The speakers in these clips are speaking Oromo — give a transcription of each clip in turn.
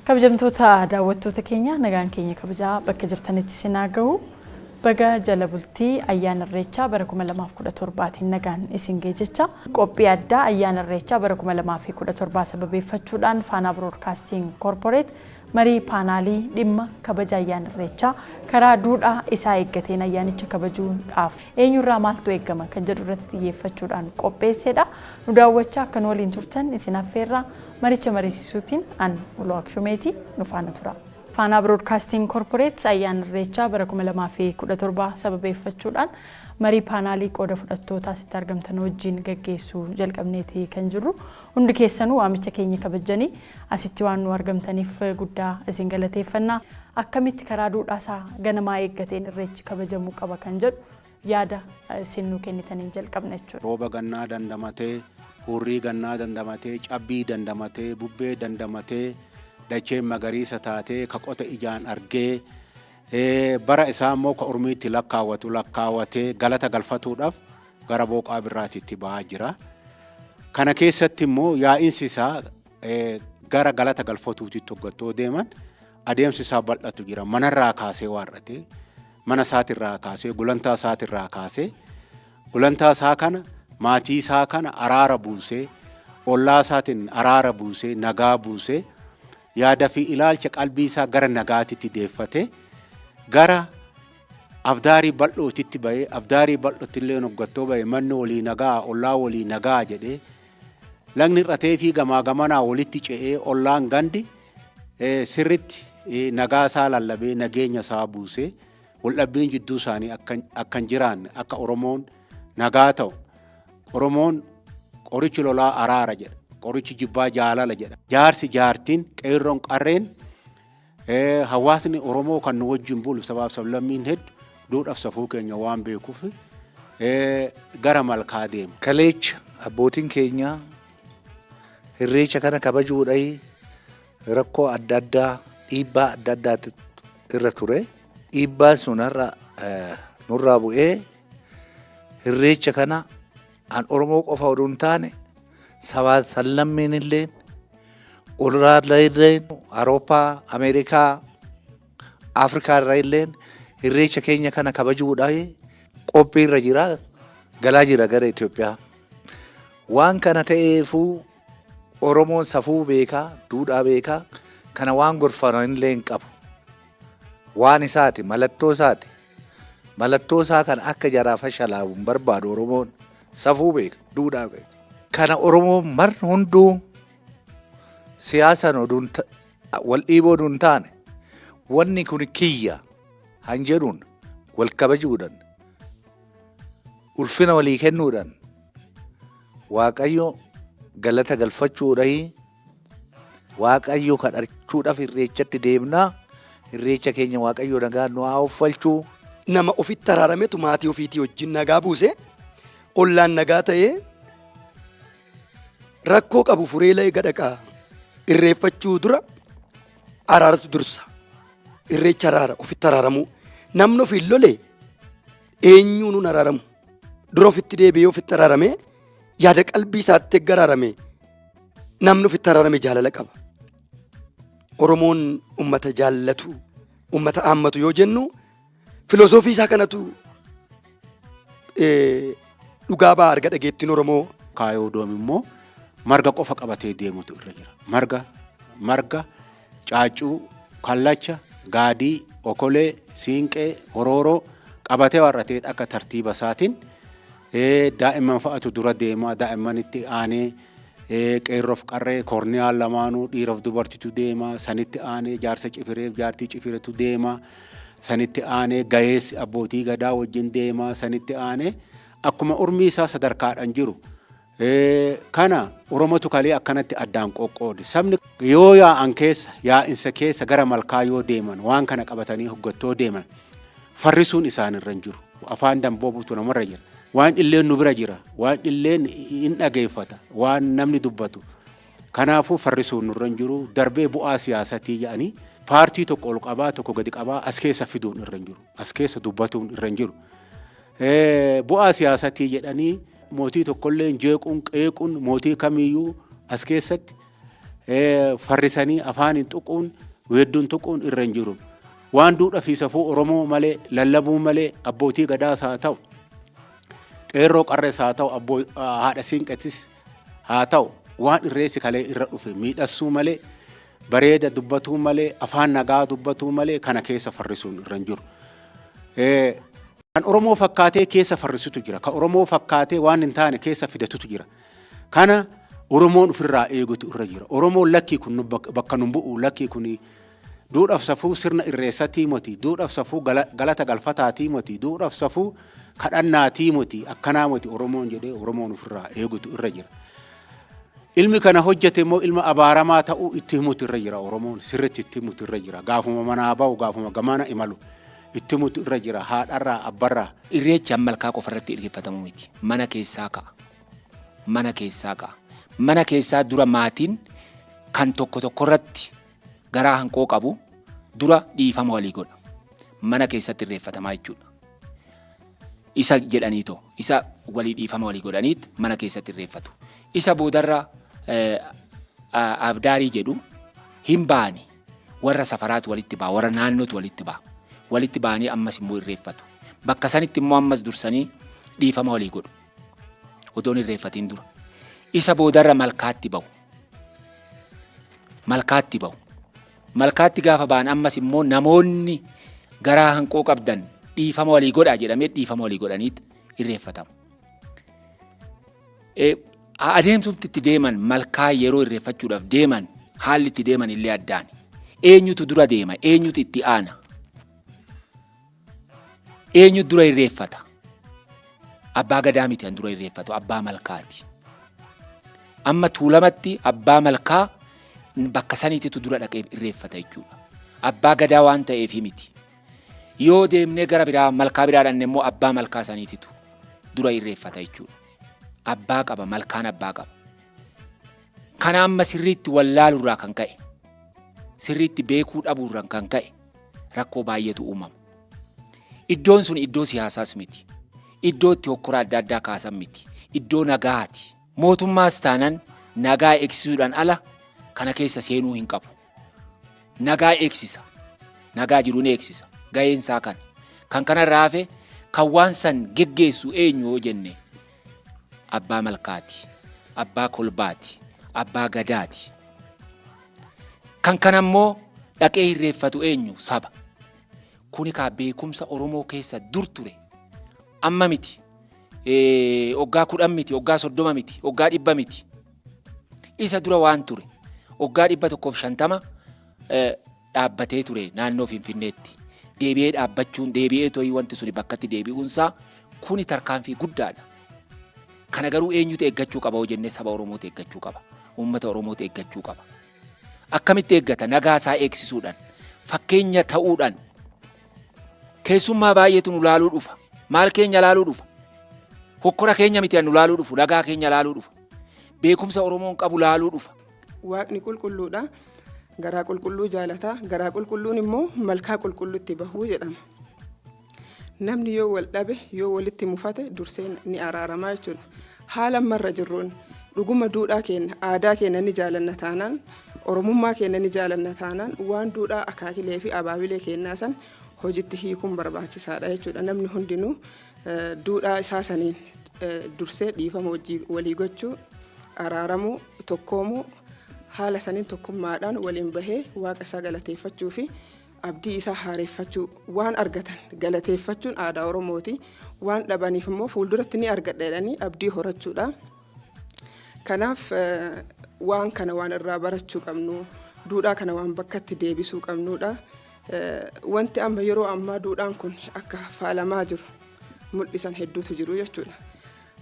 Kabajamtoota daawwattoota keenya, nagaan keenya kabajaa bakka jirtanitti isin haa gahu. Baga jala bultii ayyaana Irreechaa bara 2017tiin nagaan isin ga'e jecha, qophii addaa ayyaana Irreechaa bara 2017 sababeeffachuudhaan Faanaa Biroodkaastiin Koorporeet marii paanaalii dhimma kabaja ayyaana Irreechaa karaa duudhaa isaa eeggateen ayyaanicha kabajuudhaaf eenyurraa maaltu eeggama kan jedhu irratti xiyyeeffachuudhaan qopheessedha. Nu daawwachaa akka nu waliin turtan isin affeerraa, maricha mariisisuutiin an Uloo Akshumeeti, nu faana tura. Faanaa Biroodkaastiin Koorporeet ayyaana Irreechaa bara 2017 sababeeffachuudhaan marii paanaalii qooda fudhattoota asitti argamtan wajjin gaggeessuu jalqabneeti kan jirru. Hundi keessanuu waamicha keenya kabajjanii asitti waan nu argamtaniif guddaa isin galateeffanna. Akkamitti karaa duudhaa isaa ganamaa eeggateen Irreechi kabajamuu qaba kan jedhu yaada isin nu kennitaniin jalqabna jechuudha. Rooba gannaa dandamatee, hurrii gannaa dandamatee, cabbii dandamatee, bubbee dandamatee, dacheen magariisa taatee, ka qote ijaan argee, bara isaa immoo ka urmiitti lakkaawwatu lakkaawwatee galata galfatuudhaaf gara booqaa birraatiitti ba'aa jira. Kana keessatti immoo yaa'insi isaa gara galata galfatuutitti hoggattoo deeman adeemsi isaa bal'atu jira. Manarraa kaasee waarratee, mana isaatirraa kaasee, gulantaa isaatirraa kaasee, gulantaa isaa kana, maatii isaa kana araara buusee, ollaa isaatiin araara buusee, nagaa buusee, yaada fi ilaalcha qalbii isaa gara nagaatitti deeffatee, gara abdaarii bal'ootitti bahee, abdaarii bal'ootti illee hoggattoo bahee, manni walii nagaa, ollaa walii nagaa jedhee, lagni hir'atee fi gamaa gamanaa walitti ce'ee, ollaan gandi sirritti nagaa isaa lallabee, nageenya isaa buusee, waldhabbiin jidduu isaanii akka hin jiraanne, akka Oromoon nagaa ta'u. Oromoon qorichi lolaa araara jedha. Qorichi jibbaa jaalala jedha. Jaarsi, jaartiin, qeerroon, qarreen, hawaasni Oromoo kan nu wajjin bulu, sabaaf sablammiin heddu duudhaaf safuu keenya waan beekuuf gara malkaa deema. Kaleecha abbootiin keenya Irreecha kana kabajuudhaan rakkoo adda addaa, dhiibbaa adda addaatu irra ture. Dhiibbaan sun har'a nurraa bu'ee, Irreecha kana an Oromoo qofa oduu hin taane, sabaa sablammiin illee, illee, Awurooppaa, Ameerikaa, Afrikaa irraa illee Irreecha keenya kana kabajuudhaan qophii irra jira, galaa jira gara Itoophiyaa. Waan kana ta'eefuu Oromoon safuu beekaa, duudhaa beekaa, kana waan gorfan illee hin qabu. Waan isaati, mallattoo isaati. Mallattoo isaa kana akka jaraa fashalaa'u hin barbaadu Oromoon. Safuu beeka, duudhaa beeka. Kana Oromoon marni hunduu siyaasaan oduun wal dhiiboo oduu hin taane, wanni kun kiyya han jedhuun wal kabajuudhaan, ulfina walii kennuudhaan, Waaqayyo galata galfachuudhaan, Waaqayyo kadhachuudhaaf Irreechatti deemnaa. Irreecha keenya Waaqayyo nagaan nu haa uffalchuu. Nama ofitti araarametu maatii ofiitii wajjin nagaa buuse, ollaan nagaa ta'ee, rakkoo qabu furee laga dhaqaa. Irreeffachuu dura araaratu dursa. Irreecha araara, ofitti araaramuu. Namni ofiin lole eenyuun hin araaramu. Dura ofitti deebi'ee ofitti araaramee, yaada qalbii isaatti erga araarame, namni ofitti araarame jaalala qaba. Oromoon ummata jaallatu, ummata aammatu yoo jennu, filosoofii isaa kanatu dhugaa ba'a arga dhageettiin Oromoo. Kaayoo doom immoo marga qofa qabatee deemutu irra jira. Marga, caaccuu, kallacha, gaadii, okolee, siinqee, horooroo qabatee warratee akka tartiiba isaatiin daa'imman fa'atu dura deema. Daa'immanitti aanee qeerroof qarree, korniyaan lamaanuu dhiiraaf dubartitu deema. Sanitti aanee jaarsa cifireef jaartii cifiretu deema. Sanitti aanee gaheessi abbootii gadaa wajjin deema. Sanitti aanee akkuma urmii isaa sadarkaadhaan jiru. Kana Oromotu kalee akkanatti addaan qoqqoode. Sabni yoo yaa'an keessa, yaa'insa keessa gara malkaa yoo deeman, waan kana qabatanii hoggattoo deeman, farrisuun isaanirra hin jiru. Afaan damboobutu namarra jira. Waan illeen nu bira jira. Waan illeen hin dhageeffata. Waan namni dubbatu. Kanaafuu farrisuun nurra hin jiru. Darbee bu'aa siyaasatii jedhanii paartii tokko ol qabaa, tokko gadi qabaa as keessa fiduun irra hin jiru. As keessa dubbatuun irra hin jiru. Bu'aa siyaasatii jedhanii mootii tokkollee jeequun, qeequun, mootii kamiyyuu as keessatti Farrisanii afaaniin tuquun, weedduun tuquun irra hin jiru. Waan duudhaa fi safuu Oromoo malee, lallabuu malee, abbootii gadaas haa ta'u, qeerroo qarrees haa ta'u, haadha siinqetis haa ta'u, waan irreessi kalee irra dhufe miidhassuu malee, bareeda dubbatuu malee, afaan nagaa dubbatuu malee kana keessa farrisuun irra hin jiru. Kan Oromoo fakkaatee keessa farrisutu jira. Kan Oromoo fakkaatee waan hin taane keessa fidatutu jira. Kana Oromoon ofirraa eegutu irra jira. Oromoon lakkii kun bakka nun bu'u, lakkii kun duudhaaf safuu sirna irreessatii moti, duudhaaf safuu galata galfataatii moti, duudhaaf safuu kadhannaatii moti, akkanaa moti Oromoon jedhee Oromoon ofirraa eegutu irra jira. Ilmi kana hojjete immoo ilma abaaramaa ta'uu itti himutu irra jira. Oromoon sirriitti itti himutu irra jira. Gaafuma manaa bahu, gaafuma gamana imalu itti himutu irra jira, haadharraa, abbarraa. Irreechi malkaa qofa irratti irreeffatamu miti. Mana keessaa ka'a. Mana keessaa ka'a. Mana keessaa dura maatiin kan tokko tokko irratti garaa hanqoo qabu dura dhiifama walii godha. Mana keessatti irreeffatamaa jechuudha. Isa jedhaniitoo isa walii dhiifama walii godhaniit mana keessatti irreeffatu. Isa boodarra abdaarii jedhu hin ba'ani. Warra safaraatu walitti ba'a, warra naannootu walitti ba'a. Walitti ba'anii ammas immoo irreeffatu. Bakka sanitti immoo ammas dursanii dhiifama walii godhu. Odoon irreeffatiin dura. Isa boodarra malkaatti bahu. Malkaatti bahu. Malkaatti gaafa ba'an ammas immoo namoonni garaa hanqoo qabdan dhiifama walii godhaa jedhamee dhiifama walii godhaniit irreeffatama. Adeemsumti itti deeman, malkaa yeroo irreeffachuudhaaf deeman, haalli itti deeman illee addaani. Eenyutu dura deema? Eenyutu itti aana? Eenyutu dura irreeffata? Abbaa gadaa miti kan dura irreeffatu, abbaa malkaati. Amma Tuulamatti abbaa malkaa bakka saniititu dura dhaqee irreeffata jechuudha. Abbaa gadaa waan ta'eef miti. Yoo deemnee gara biraa, malkaa biraa dhanne immoo abbaa malkaa saniititu dura irreeffata jechuudha. Abbaa qaba, malkaan abbaa qaba. Kana amma sirriitti wallaaluurraa kan ka'e, sirriitti beekuu dhabuurraan kan ka'e rakkoo baay'eetu uumama. Iddoon sun iddoo siyaasaas miti. Iddoo itti hokkora adda addaa kaasan miti. Iddoo nagaati. Mootummaas taanan nagaa eegsisuudhaan ala kana keessa seenuu hin qabu. Nagaa eegsisa. Nagaa jiru ni eegsisa. Gaheen isaa kana. Kan kanarraa hafe kan waan san geggeessu eenyu yoo jenne, abbaa malkaati. Abbaa kolbaati. Abbaa gadaati. Kan kana immoo dhaqee irreeffatu eenyu? Saba. Kuni kaa beekumsa Oromoo keessa dur ture. Amma miti. Waggaa 10 miti, waggaa 30 miti, waggaa 100 miti. Isa dura waan ture. Waggaa 150 dhaabbatee ture naannoo Finfinneetti. Deebi'ee dhaabbachuun, deebi'ee to'ii wanti suni bakkatti deebi'uunsaa kuni tarkaanfii guddaadha. Kana garuu eenyutu eeggachuu qaba yoo jennee, saba Oromootu eeggachuu qaba. Uummata Oromootu eeggachuu qaba. Akkamitti eeggata? Nagaa isaa eegsisuudhaan, fakkeenya ta'uudhaan. Keessummaa baay'eetu nu laaluu dhufa. Maal keenya laaluu dhufa? Hokkora keenya miti nu laaluu dhufu, nagaa keenya laaluu dhufa. Beekumsa Oromoon qabu laaluu dhufa. Waaqni qulqulluudha. Garaa qulqulluu jaalata. Garaa qulqulluun immoo malkaa qulqulluutti bahuu jedhama. Namni yoo wal dhabe, yoo walitti mufate, dursee ni araaramaa jechuudha. Haala ammarra jirruun dhuguma duudhaa keenya, aadaa keenya ni jaalanna taanaan, Oromummaa keenya ni jaalanna taanaan, waan duudhaa akaakilee fi abaabilee keenyaa san hojitti hiikuun barbaachisaadha jechuudha. Namni hundinuu duudhaa isaa saniin dursee dhiifama walii gochuu, araaramuu, tokkoomuu, haala saniin tokkummaadhaan waliin bahee waaqa isaa galateeffachuu fi abdii isaa haareeffachuu, waan argatan galateeffachuun aadaa Oromooti. Waan dhabaniif immoo fuulduratti ni argadha jedhanii abdii horachuudha. Kanaaf waan kana waan irraa barachuu qabnu, duudhaa kana waan bakkatti deebisuu qabnudha. Wanti amma yeroo ammaa duudhaan kun akka faalamaa jiru mul'isan hedduutu jiru jechuudha.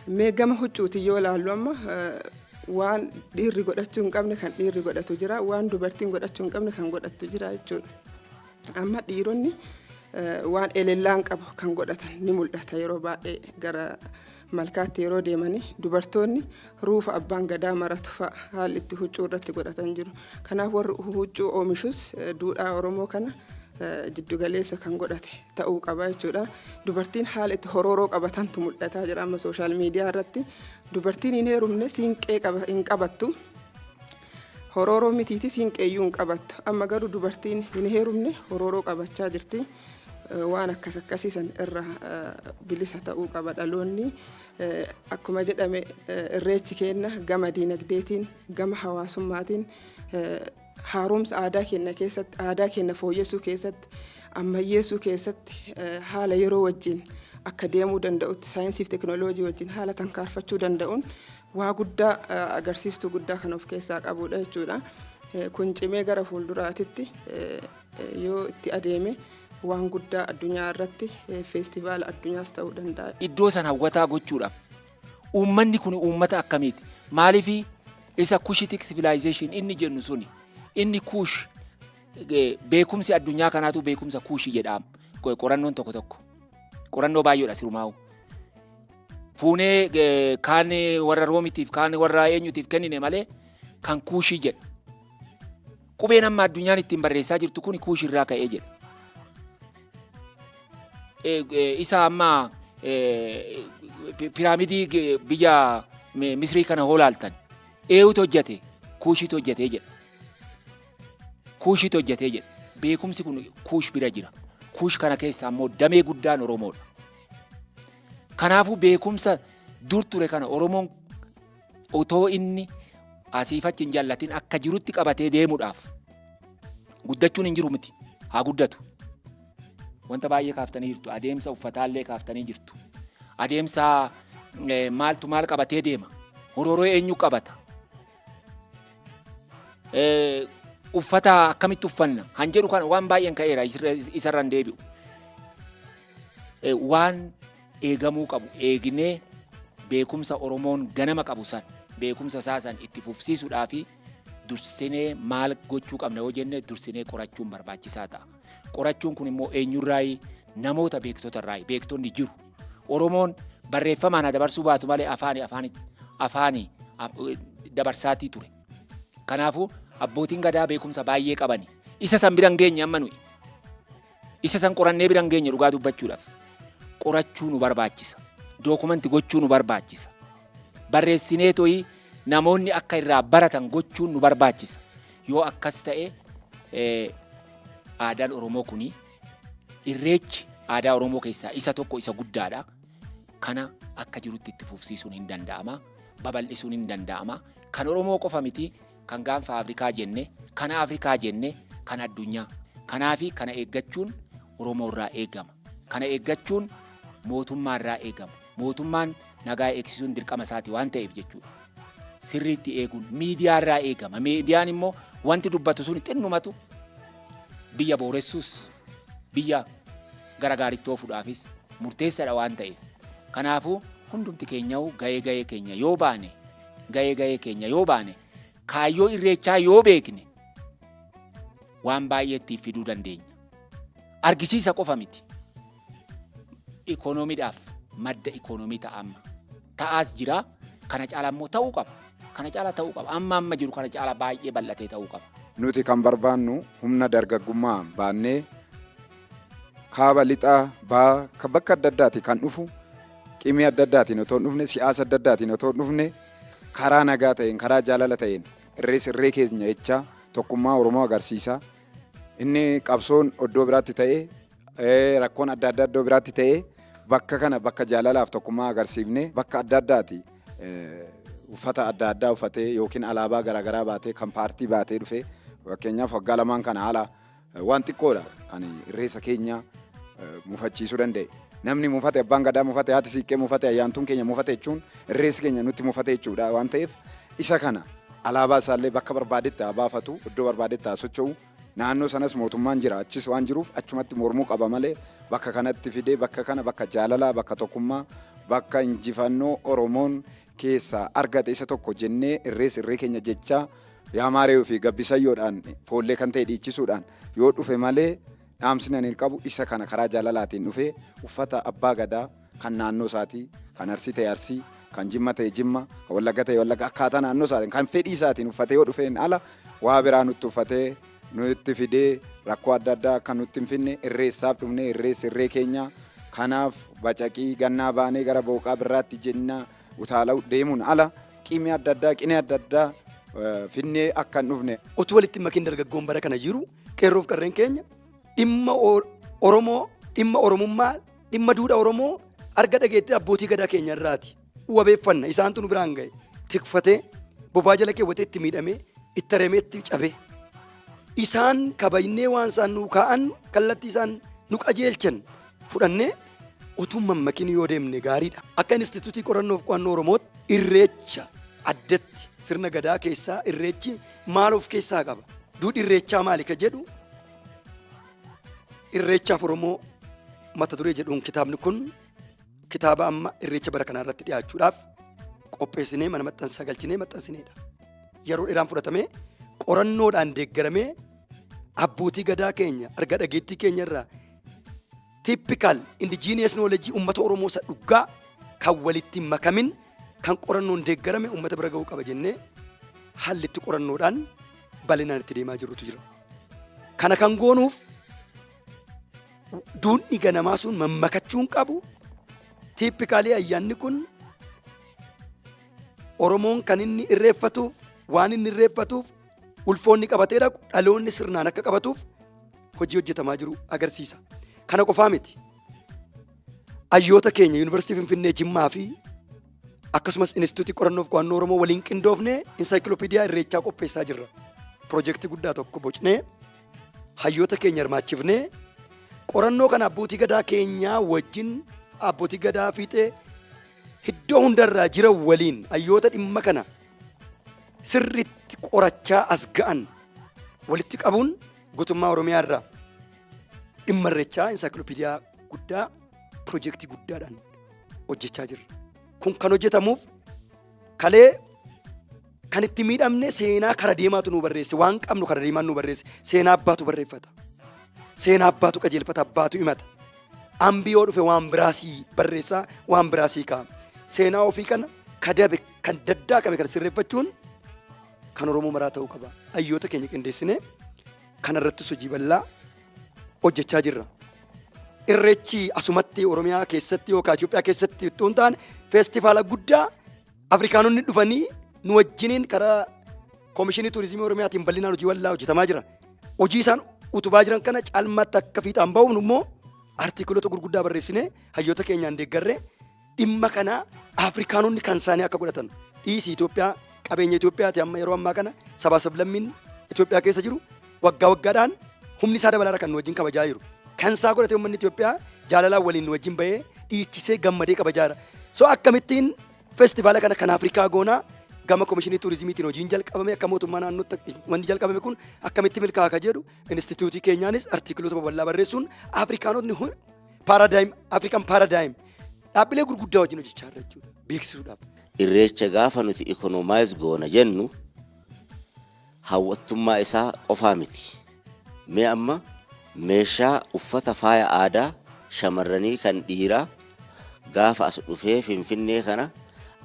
Mee gama huccuuti yoo ilaallu, amma waan dhiirri godhachuu hin qabne kan dhiirri godhatu jira, waan dubartiin godhachuu hin qabne kan godhattu jira jechuudha. Amma dhiironni waan elellaan qabu kan godhatan ni mul'ata yeroo baay'ee gara malkaatti yeroo deemanii. Dubartoonni ruufa abbaan gadaa maratu fa'a haalli itti huccuu irratti godhatan jiru. Kanaaf warri huccuu oomishus duudhaa Oromoo kana jiddugaleessa kan godhate ta'uu qaba jechuudha. Dubartiin haala itti horooroo qabatantu mul'ataa jira amma social media irratti. Dubartiin hin heerumne siinqee hin qabattu. Horooroo mitiiti siinqeeyyuu hin qabattu. Amma garuu dubartiin hin heerumne horooroo qabachaa jirti. Waan akkas akkasii san irra bilisa ta'uu qaba dhaloonni. Akkuma jedhame irreechi keenna gama diinagdeetiin, gama hawaasummaatiin, haaromsa aadaa keenya keessatti, aadaa keenya fooyyessuu keessatti, ammayyeessuu keessatti, haala yeroo wajjin akka deemuu danda'utti saayinsii fi teekinooloojii wajjin haala tankaarfachuu danda'uun waa guddaa, agarsiistuu guddaa kan of keessaa qabudha jechuudha. Kun cimee gara fuulduraatitti yoo itti adeeme waan guddaa addunyaa irratti feestivaala addunyaas ta'uu danda'a. Iddoo san hawwataa gochuudhaaf uummanni kun uummata akkamiiti? Maaliif isa Cushitic civilization inni jennu suni, inni Kuush, beekumsi addunyaa kanaatu beekumsa Kuushi jedhama. Qorannoon tokko tokko qorannoo baay'eedha sirumaa'u. Fuunee kaan warra Roomitiif, kaan warra eenyutiif kennine malee kan Kuushii jedha. Qubeen amma addunyaan ittiin barreessaa jirtu kun Kuushii irraa ka'ee jedha. Isa amma piraamidii biyya Misrii kana hoo laaltan eenyutu hojjete? Kuushiitu hojjetee jedha. Kuushiitu hojjetee jedha. Beekumsi kun Kuush bira jira. Kuush kana keessa ammoo damee guddaan Oromoodha. Kanaafuu beekumsa dur ture kana Oromoon otoo inni asiif achi hin jallatin akka jirutti qabatee deemuudhaaf guddachuun hin jiru miti. Haa guddatu. Wanta baay'ee kaaftanii jirtu. Adeemsa uffataallee kaaftanii jirtu. Adeemsa maaltu maal qabatee deema? Horooroo eenyu qabata? Uffata akkamitti uffanna? Han jedhu kana waan baay'een ka'eera, isarraan deebi'u. Waan eegamuu qabu eegnee beekumsa Oromoon ganama qabu san, beekumsa isaa san itti fufsiisuudhaa fi dursinee maal gochuu qabna yoo jenne, dursinee qorachuun barbaachisaa ta'a. Qorachuun kun immoo eenyurraayi? Namoota beektota irraayi. Beektonni jiru. Oromoon barreeffamaan haa dabarsuu baatu malee afaani afaani afaani dabarsaatii ture. Kanaafuu abbootiin gadaa beekumsa baay'ee qabani. Isa san bira hin geenye amma nuyi. Isa san qorannee bira hin geenye dhugaa dubbachuudhaaf. Qorachuu nu barbaachisa. Document gochuu nu barbaachisa. Barreessinee toyi namoonni akka irraa baratan gochuun nu barbaachisa. Yoo akkas ta'e aadaan Oromoo kuni, irreechi aadaa Oromoo keessaa isa tokko, isa guddaadha. Kana akka jirutti itti fufsiisuun hin danda'ama. Babal'isuun hin danda'ama. Kan Oromoo qofa miti, kan gaanfa Afrikaa jenne, kan Afrikaa jenne, kan addunyaa. Kanaafi kana eeggachuun Oromoo irraa eegama. Kana eeggachuun mootummaa irraa eegama. Mootummaan nagaa eegsisuun dirqama isaati waan ta'eef jechuudha. Sirriitti eeguun miidiyaa irraa eegama. Miidiyaan immoo wanti dubbatu sun xinnumatu biyya booressuus biyya gara gaariitti oofuudhaafis murteessaadha waan ta'eef. Kanaafuu hundumti keenyaa'u gahee gahee keenya yoo baane, gahee gahee keenya yoo baane, kaayyoo irreechaa yoo beekne, waan baay'ee ittiin fiduu dandeenya. Argisiisa qofa miti. Ikoonomiidhaaf madda ikoonomii ta'a amma. Ta'aas jira. Kana caala immoo ta'uu qaba. Kana caala ta'uu qaba. Amma amma jiru kana caala baay'ee bal'atee ta'uu qaba. Nuti kan barbaannu humna dargaggummaa baannee kaaba, lixaa, baa bakka adda addaati kan dhufu, qimii adda addaatiin otoo hin dhufne, siyaasa adda addaatiin otoo hin dhufne, karaa nagaa ta'een, karaa jaalala ta'een irrees irree keenya jechaa tokkummaa Oromoo agarsiisa. Inni qabsoon iddoo biraatti ta'ee, rakkoon adda addaa iddoo biraatti ta'ee, bakka kana bakka jaalalaaf tokkummaa agarsiifne, bakka adda addaati uffata adda addaa uffatee yookiin alaabaa garaagaraa baatee, kan paartii baatee dhufee, fakkeenyaaf waggaa lamaan kana haala waan xiqqoodha kan irreessa keenya mufachiisuu danda'e. Namni mufate, abbaan gadaa mufate, haati siiqqee mufate, ayyaantuun keenya mufate jechuun irreessi keenya nutti mufate jechuudha waan ta'eef, isa kana alaabaa isaallee bakka barbaadetti haa baafatu, iddoo barbaadetti haa socho'u. Naannoo sanas mootummaan jira, achis waan jiruuf achumatti mormuu qaba malee bakka kanatti fidee bakka kana, bakka jaalalaa, bakka tokkummaa, bakka injifannoo Oromoon keessaa argate isa tokko jennee irrees irree keenya jechaa yaamaaree fi gabbisayyoodhaan foollee kan ta'e dhiichisuudhaan yoo dhufe malee, dhaamsni ani qabu isa kana: karaa jaalalaatiin dhufee uffata abbaa gadaa kan naannoo isaatii, kan Arsii ta'e Arsii, kan Jimma ta'e Jimma, kan Wallagga ta'e Wallagga, akkaataa naannoo isaatiin kan fedhii isaatiin uffatee yoo dhufeen ala waa biraa nutti uffatee nutti fidee rakkoo adda addaa akka nutti hin finne, irreessaaf dhufnee irreessi irree keenya. Kanaaf bacaqii gannaa baanee gara booqaa birraatti jenna utaalaa deemuun ala qimii adda addaa, qinee adda addaa finnee akka hin dhufne. Utuu walitti hin makin dargaggoon bara kana jiru qeerroof qarreen keenya dhimma Oromoo, dhimma Oromummaa, dhimma duudhaa Oromoo arga dhageettii abbootii gadaa keenya irraati. Wabeeffanna isaantu nu biraan ga'e tikfatee bobaa jala keewwatee itti miidhamee itti areemee itti cabee. Isaan kabajnee waan isaan nuu kaa'an kallattii isaan nu qajeelchan fudhannee utuu mammakin yoo deemne gaariidha. Akka Inistituutii Qorannoof Qo'annoo Oromootti irreecha addatti sirna gadaa keessaa irreechi maal of keessaa qaba? Duudhi irreechaa maali ka jedhu Irreechaaf Oromoo mata duree jedhuun kitaabni kun kitaaba amma irreecha bara kanaa irratti dhiyaachuudhaaf qopheessinee mana maxxansaa galchinee maxxansineedha. Yeroo dheeraan fudhatamee qorannoodhaan deeggaramee abbootii gadaa keenya arga dhageettii keenya irraa typical indigenous knowledge uummata Oromoo isa dhugaa kan walitti hin makamin kan qorannoon deeggarame uummata bira ga'uu qaba jennee haalli itti qorannoodhaan bal'inaan itti deemaa jirrutu jira. Kana kan goonuuf duudhni ganamaa sun mammakachuu hin qabu. Typically ayyaanni kun Oromoon kan inni irreeffatuuf waan inni irreeffatuuf ulfoonni qabatee dhaqu dhaloonni sirnaan akka qabatuuf hojii hojjetamaa jiru agarsiisa. Kana qofaa miti. Hayyoota keenya Yuunivarsiitii Finfinnee, Jimmaa fi akkasumas Inistituutii Qorannoof Qo'annoo Oromoo waliin qindoofnee insaayikilopiidiyaa irreechaa qopheessaa jirra. Piroojeektii guddaa tokko bocnee hayyoota keenya hirmaachifnee qorannoo kana abbootii gadaa keenyaa wajjin, abbootii gadaa fiixee iddoo hundarraa jiran waliin, hayyoota dhimma kana sirriitti qorachaa as ga'an walitti qabuun guutummaa Oromiyaa irraa dhimma irreechaa insaayikilopiidiyaa guddaa piroojeektii guddaadhaan hojjechaa jirra. Kun kan hojjetamuuf kalee kan itti miidhamne seenaa kara deemaatu nu barreesse, waan qabnu kara deemaan nu barreesse. Seenaa abbaatu barreeffata. Seenaa abbaatu qajeelfata, abbaatu himata. Ambi yoo dhufe waan biraasii barreessaa, waan biraasii kaa'a. Seenaa ofii kana kadabe kan daddaaqame kan sirreeffachuun kan Oromoo maraa ta'uu qaba. Hayyoota keenya qindeessinee kanarrattis hojii bal'aa hojjechaa jirra. Irreechi asumatti Oromiyaa keessatti yookaan Itoophiyaa keessatti utuu hin taane feestivaala guddaa Afrikaanonni dhufanii nu wajjiniin karaa Koomishinii Turizimii Oromiyaatiin bal'inaan hojii bal'aa hojjetamaa jira. Hojii isaan utubaa jiran kana caalmaatti akka fiixaan ba'uuf immoo artikiloota gurguddaa barreessinee hayyoota keenyaan deeggarree dhimma kana Afrikaanonni kan isaanii akka godhatan dhiisi. Itoophiyaa qabeenya Itoophiyaati. Amma yeroo ammaa kana sabaa sablammiin Itoophiyaa keessa jiru waggaa waggaadhaan humni isaa dabalaara kan nu wajjin kabajaa jiru. Kan isaa godhate uummanni Itoophiyaa jaalalaan waliin nu wajjin bahee dhiichisee gammadee kabajaa jira. So akkamittiin feestivaala kana kan Afrikaa goonaa? Gama Komishinii Turizimiitiin hojiin jalqabame, akka mootummaa naannootti wanti jalqabame kun akkamitti milkaa'a ka jedhu instituutii keenyaanis artikiloota babal'aa barreessuun Afrikaanotni paradigm, African paradigm dhaabbilee gurguddaa wajjin hojjechaa jirra jechuudha beeksisuudhaaf. Irreecha gaafa nuti economize goona jennu hawwattummaa isaa qofaa miti. Mee amma meeshaa uffata faaya aadaa shamarranii kan dhiiraa gaafa as dhufee Finfinnee kana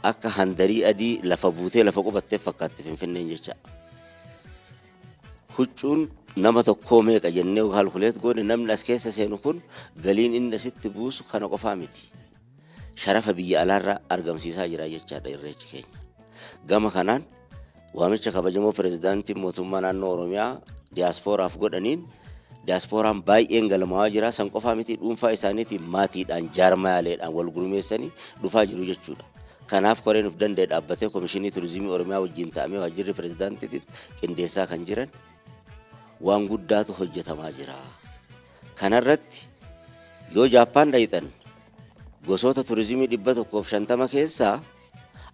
akka handarii adii lafa buutee lafa qubattee fakkaatti Finfinneen jecha. Huccuun nama tokkoo meeqa jennee calculate goone, namni as keessa seenu kun galiin inni asitti buusu kana qofaa miti. Sharafa biyya alaarraa argamsiisaa jira jechaadha irreechi keenya. Gama kanaan waamicha kabajamoo pirezidaantiin mootummaa naannoo Oromiyaa diyaaspooraaf godhaniin diyaaspooraan baay'een galmaa'aa jira. San qofaa miti, dhuunfaa isaaniitiin maatiidhaan jaarmayaaleedhaan wal gurmeessanii dhufaa jiru jechuudha. Kanaaf koreen of danda'e dhaabbatee Komishinii Turizimii Oromiyaa wajjin ta'amee waajjirri pirezidaantiitis qindeessaa kan jiran waan guddaatu hojjetamaa jira. Kanarratti yoo Jaappaan dhayxan gosoota turizimii 150 keessaa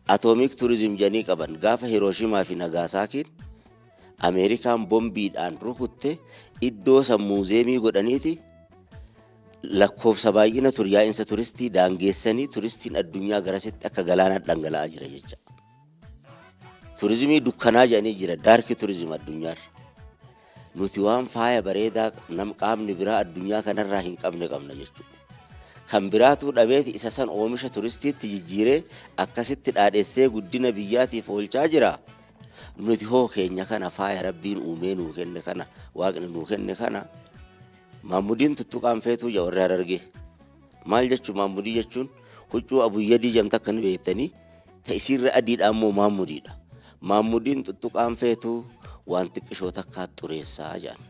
atomic tourism jedhanii qaban. Gaafa Hirooshimaa fi Nagaasaakiin Ameerikaan bombiidhaan rukutte iddoo san muuzeemii godhaniiti lakkoofsa baay'ina yaa'insa turistii daangeessanii turistiin addunyaa garasitti akka galaanaa dhangala'aa jira jecha. Turizimii dukkanaa jedhanii jira, dark tourism addunyaarra. Nuti waan faaya bareedaa nam qaamni biraa addunyaa kanarraa hin qabne qabna jechuudha. Kan biraatu dhabeeti isa san oomisha turistiitti jijjiiree akkasitti dhaadhessee guddina biyyaatiif oolchaa jira. Nuti hoo keenya kana, faaya rabbiin uumee nuu kenne kana, waaqni nuu kenne kana, maammudiin tuttuqaan feetuu jaa warri Harargee. Maal jechuun maammudii jechuun huccuu abuyyadii jamta akka ni beektanii, ta isiirra adiidha ammoo maammudiidha. Maammudiin tuttuqaan feetu waan xiqqishoo takkaa xureessaa jedhan.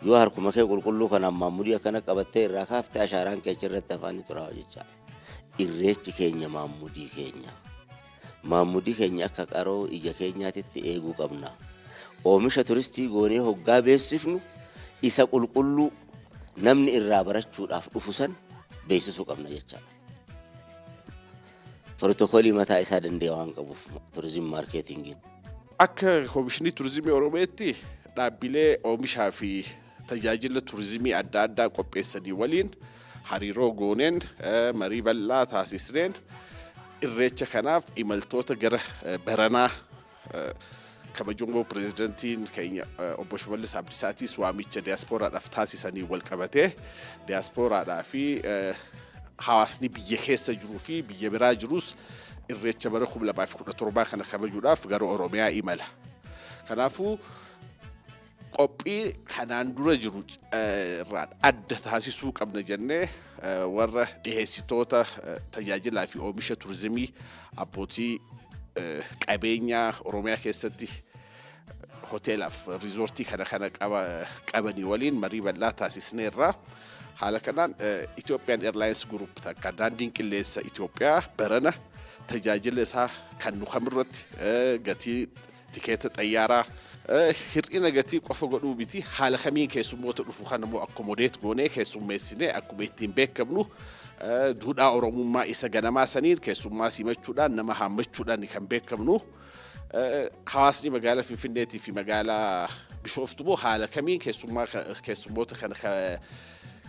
Yoo harkuma kee qulqulluu kanaan maammudii akkana qabattee irraa kaafte, ashaaraan kee achirratti afaanii xuraawa jecha. Irreechi keenya maammudii keenya. Maammudii keenya akka qaroo ija keenyaatitti eeguu qabna. Oomisha turistii goonee hoggaa beeksifnu, isa qulqulluu namni irraa barachuudhaaf dhufu san beeksisuu qabna jechaadha. Pirootokoolii mataa isaa danda'e waan qabuuf tourism marketingiin. Akka Koomishinii Turizimii Oromiyaatti, dhaabbilee oomishaa fi tajaajila turizimii adda addaa qopheessanii waliin hariiroo gooneen, marii bal'aa taasisneen, irreecha kanaaf imaltoota gara baranaa kabajamoo pirezidantiin keenya obbo Shimallis Abdiisaatis waamicha diyaaspooraadhaaf taasisanii wal qabatee, diyaaspooraadhaa fi hawaasni biyya keessa jiruu fi biyya biraa jirus irreecha bara 2017 kana kabajuudhaaf gara Oromiyaa imala. Kanaafuu qophii kanaan dura jiru irraan adda taasisuu qabna jennee, warra dhiheessitoota tajaajilaa fi oomisha turizimii, abbootii qabeenyaa Oromiyaa keessatti hoteelaaf riizoortii kana qabanii waliin marii bal'aa taasisneerra. Haala kanaan Ethiopian Airlines Group, takka Daandiin Qilleensa Itoophiyaa, barana tajaajila isaa kan nu kamirratti gatii tikeeta xayyaaraa hir'ina gatii qofa godhuu miti, haala kamiin keessummoota dhufu kana immoo accommodate goonee keessummeessinee, akkuma ittiin beekamnu duudhaa Oromummaa isa ganamaa saniin keessummaa simachuudhaan, nama haammachuudhaan kan beekamnu. Hawaasni magaalaa Finfinneetii fi magaalaa Bishooftuu immoo haala kamiin keessummoota kana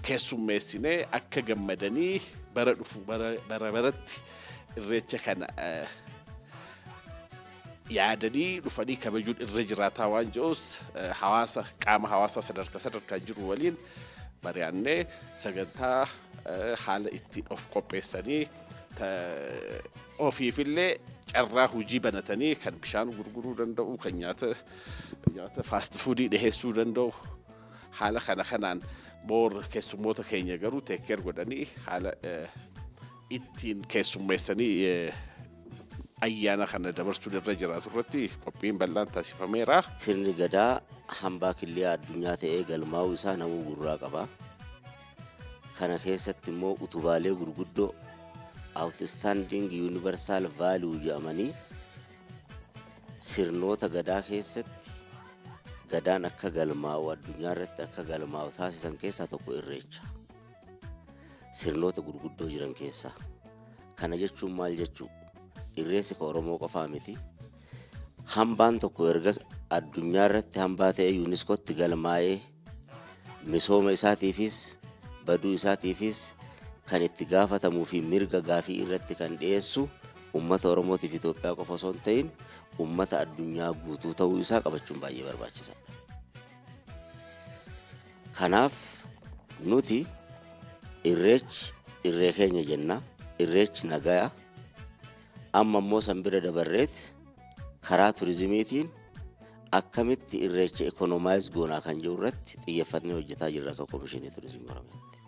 keessummeessinee akka gammadanii bara dhufu bara baratti irreecha kana yaadanii dhufanii kabajuun irra jiraataa waan jedhus, hawaasa, qaama hawaasaa sadarkaa sadarkaan jiru waliin mari'annee, sagantaa haala ittiin of qopheessanii ofiifillee carraa hojii banatanii, kan bishaan gurguruu danda'u, kan nyaata fast foodii dhiheessuu danda'u, haala kana kanaan more keessummoota keenya garuu take care godhanii haala ittiin keessummeessanii ayyaana kana dabarsuun irra jiraatu irratti qophiin bal'aan taasifameera. Sirni gadaa hambaa killee addunyaa ta'ee galmaa'uu isaa namuu gurraa qaba. Kana keessatti immoo utubaalee gurguddoo outstanding universal value jedhamanii sirnoota gadaa keessatti gadaan akka galmaa'u, addunyaa irratti akka galmaa'u taasisan keessaa tokko irreecha. Sirnoota gurguddoo jiran keessaa. Kana jechuun maal jechuu? Irreessi ka Oromoo qofaa miti. Hambaan tokko erga addunyaa irratti hambaa ta'ee UNESCOtti galmaa'ee, misooma isaatiifis baduu isaatiifis kan itti gaafatamuu fi mirga gaafii irratti kan dhiyeessu uummata Oromootiif Itoophiyaa qofa osoo hin ta'in uummata addunyaa guutuu ta'uu isaa qabachuun baay'ee barbaachisaadha. Kanaaf nuti irreechi irree keenya jenna, irreechi nagaya. Amma immoo san bira dabarreet karaa turizimiitiin akkamitti irreecha economize goonaa kan jiru irratti xiyyeeffannee hojjetaa jirra akka Koomishinii Turizimii Oromiyaatti.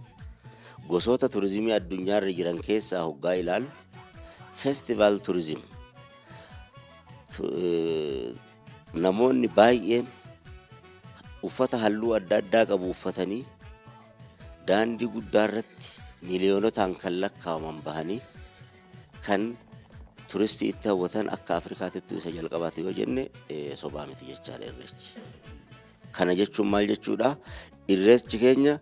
Gosoota turizimii addunyaarra jiran keessaa hoggaa ilaallu, festival tourism, namoonni baay'een uffata halluu adda addaa qabu uffatanii daandii guddaa irratti miiliyoonotaan kan lakkaa'aman bahanii kan turistii itti hawwatan akka Afrikaatittuu isa jalqabaati yoo jenne sobaa miti jechaadha irreechi. Kana jechuun maal jechuudha? Irreechi keenya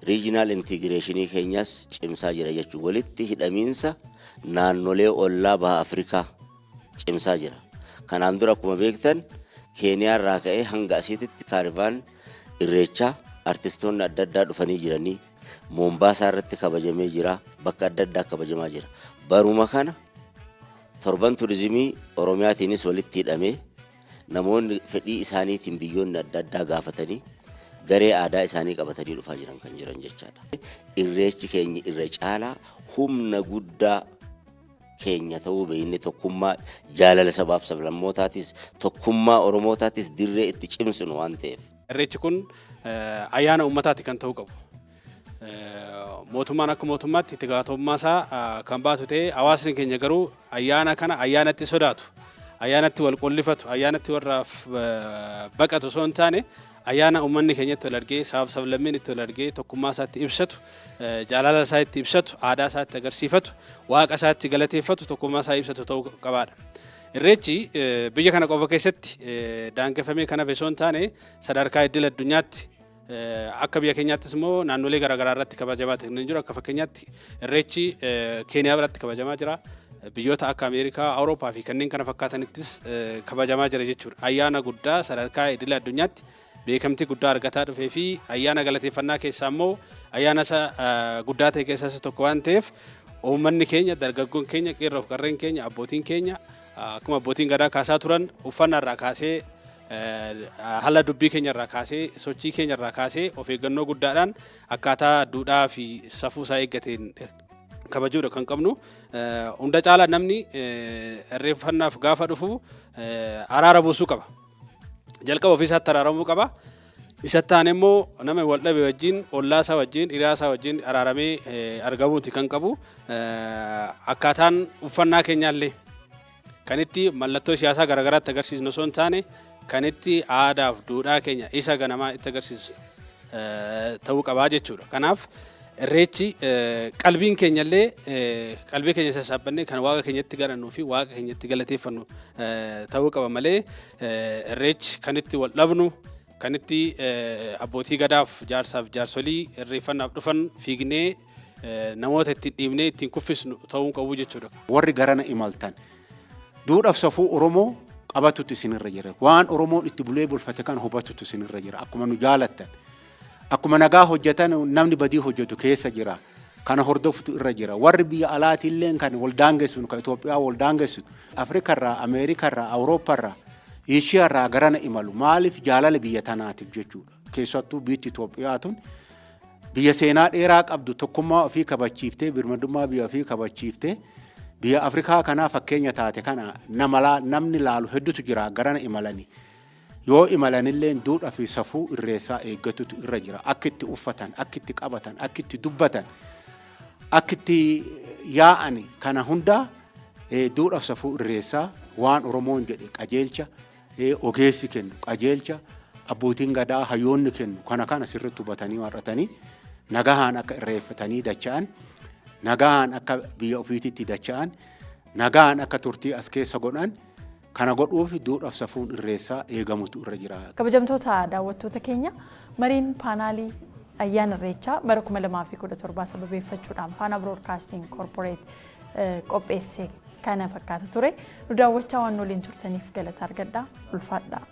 regional integrationii keenyas cimsaa jira jechuudha. Walitti hidhamiinsa naannolee ollaa baha Afrikaa cimsaa jira. Kanaan dura akkuma beektan Keeniyaa irraa ka'ee hanga asiititti caravan irreechaa artistoonni adda addaa dhufanii jiranii, Moombaasaa irratti kabajamee jira, bakka adda addaa kabajamaa jira. Baruma kana torban turizimii Oromiyaatiinis walitti hidhamee, namoonni fedhii isaaniitiin biyyoonni adda addaa gaafatanii garee aadaa isaanii qabatanii dhufaa jiran kan jiran jechaadha. Irreechi keenya irra caalaa humna guddaa keenya ta'uu beekne, tokkummaa jaalala sabaaf sablammootaatis, tokkummaa Oromootaatis dirree itti cimsinu waan ta'eef. Irreechi kun ayyaana uummataati kan ta'uu qabu. Mootummaan akka mootummaatti itti gaafatamummaa isaa kan baatu ta'ee, hawaasni keenya garuu ayyaana kana ayyaanatti sodaatu. Ayyaanatti wal qollifatu, ayyaanatti warraaf baqatu osoo hin taane, ayyaana uummanni keenya itti wal argee, sabaaf sablammiin itti wal argee, tokkummaa isaatti ibsatu, jaalala isaa itti ibsatu, aadaa isaa itti agarsiifatu, waaqa isaa itti galateeffatu, tokkummaa isaa ibsatu ta'uu qabaadha. Irreechi biyya kana qofa keessatti daangeffamee kan hafe osoo hin taane, sadarkaa idil addunyaatti, akka biyya keenyaattis immoo naannolee garaagaraa irratti kabajamaa kan jiru. Akka fakkeenyaatti Irreechi Keeniyaa biratti kabajamaa jira. Biyyoota akka Ameerikaa, Awurooppaa fi kanneen kana fakkaatanittis kabajamaa jira jechuudha. Ayyaana guddaa sadarkaa idil addunyaatti beekamtii guddaa argataa dhufee fi ayyaana galateeffannaa keessaa immoo ayyaana isa guddaa ta'e keessaa isa tokko waan ta'eef, uummanni keenya, dargaggoon keenya, qeerroof qarreen keenya, abbootiin keenya, akkuma abbootiin gadaa kaasaa turan, uffannaa irraa kaasee, haala dubbii keenya irraa kaasee, sochii keenya irraa kaasee of eeggannoo guddaadhaan akkaataa duudhaa fi safuu isaa eeggateen kabajuudha kan qabnu. Hunda caalaa namni irreeffannaaf gaafa dhufu araara buusuu qaba. Jalqaba ofii isaatti araaramuu qaba. Isatti aanee immoo nama wal dhabe wajjin, ollaa isaa wajjin, hiriyaa isaa wajjin araaramee argamuuti kan qabu. Akkaataan uffannaa keenyaallee kan itti mallattoo siyaasaa garaagaraatti agarsiisnu osoo hin taane, kan itti aadaaf duudhaa keenya isa ganamaa itti agarsiisnu ta'uu qabaa jechuudha. Kanaaf Irreechi qalbiin keenyallee, qalbii keenya sassaabbannee kan waaqa keenyatti galannuu fi waaqa keenyatti galateeffannu ta'uu qaba malee, Irreechi kan itti wal dhabnu, kan itti abbootii gadaaf, jaarsaaf jaarsolii irreeffannaaf dhufan fiignee namoota ittiin dhiibnee ittiin kuffisnu ta'uu qabu jechuudha. Warri garana imaltan duudhaaf safuu Oromoo qabatutu isinirra jira. Waan Oromoon itti bulee bulfate kan hubatutu isinirra jira. Akkuma nu jaalattan, akkuma nagaa hojjetan, namni badii hojjetu keessa jira. Kana hordofutu irra jira. Warri biyya alaatiillee kan wal daangessu, kan Itoophiyaa wal daangessitu, Afrikarraa, Ameerikarraa, Awuroopparraa, Eeshiyaarraa garana imalu. Maaliif? Jaalala biyya tanaatiif jechuudha. Keessattuu biyyi Itoophiyaa tun biyya seenaa dheeraa qabdu, tokkummaa ofii kabachiiftee, birmadummaa biyya ofii kabachiiftee, biyya Afrikaa kanaa fakkeenya taate kana nama namni laalu hedduutu jira garana imalanii. Yoo imalanillee duudhaa fi safuu irreessaa eeggatutu irra jira. Akka itti uffatan, akka itti qabatan, akka itti dubbatan, akka itti yaa'an kana hundaa duudhaaf safuu irreessaa, waan Oromoon jedhe, qajeelcha ogeessi kennu, qajeelcha abbootiin gadaa, hayyoonni kennu kana sirriitti hubatanii warratanii nagahaan akka irreeffatanii dacha'an, nagahaan akka biyya ofiititti dacha'an, nagaan akka turtii as keessa godhan kana godhuuf duudhaaf safuun irreessaa eegamutu irra jira. Kabajamtoota daawwattoota keenya, mariin paanaalii ayyaana Irreechaa bara 2017 sababeeffachuudhaan Faanaa Broadcasting Corporate qopheesse kana fakkaata ture. Nu daawwachaa waan waliin turtaniif galata argadhaa. Ulfaadhaa.